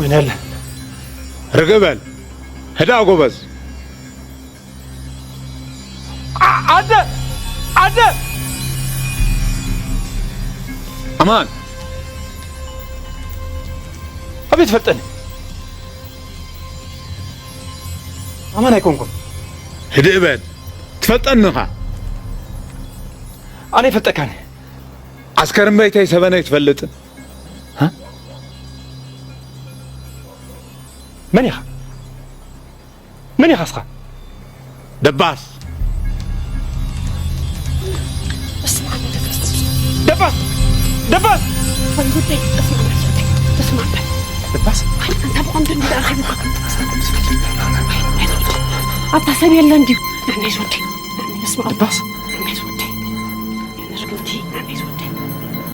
ምን ያለ ርግእ በል። ህዳ ጎበዝ። ኣ-፣ ኣደ! ኣደ! ኣማን! ኣበይ ትፈልጠኒ? ኣማን ኣይኮንኩን። ህድእ በል። ትፈልጠኒ ኢኻ። ኣነ ይፈልጠካኒ። ዓስከር እምበይተይ ሰበነይ ትፈልጥን? ሃ? መን ኢኻ? መን ኢኻ እስኻ? ደባስ። ደባስ! ደባስ! ወይ ጉደይ! ደባስ! ኣንታ ብቐንዱ እንዲ ኣኺቡካ። ኣብታ ሰብ የለን ድዩ? ንዕናይ ዝወዲ። ንዕናይ ስማ። ደባስ! ንዕናይ ዝወዲ።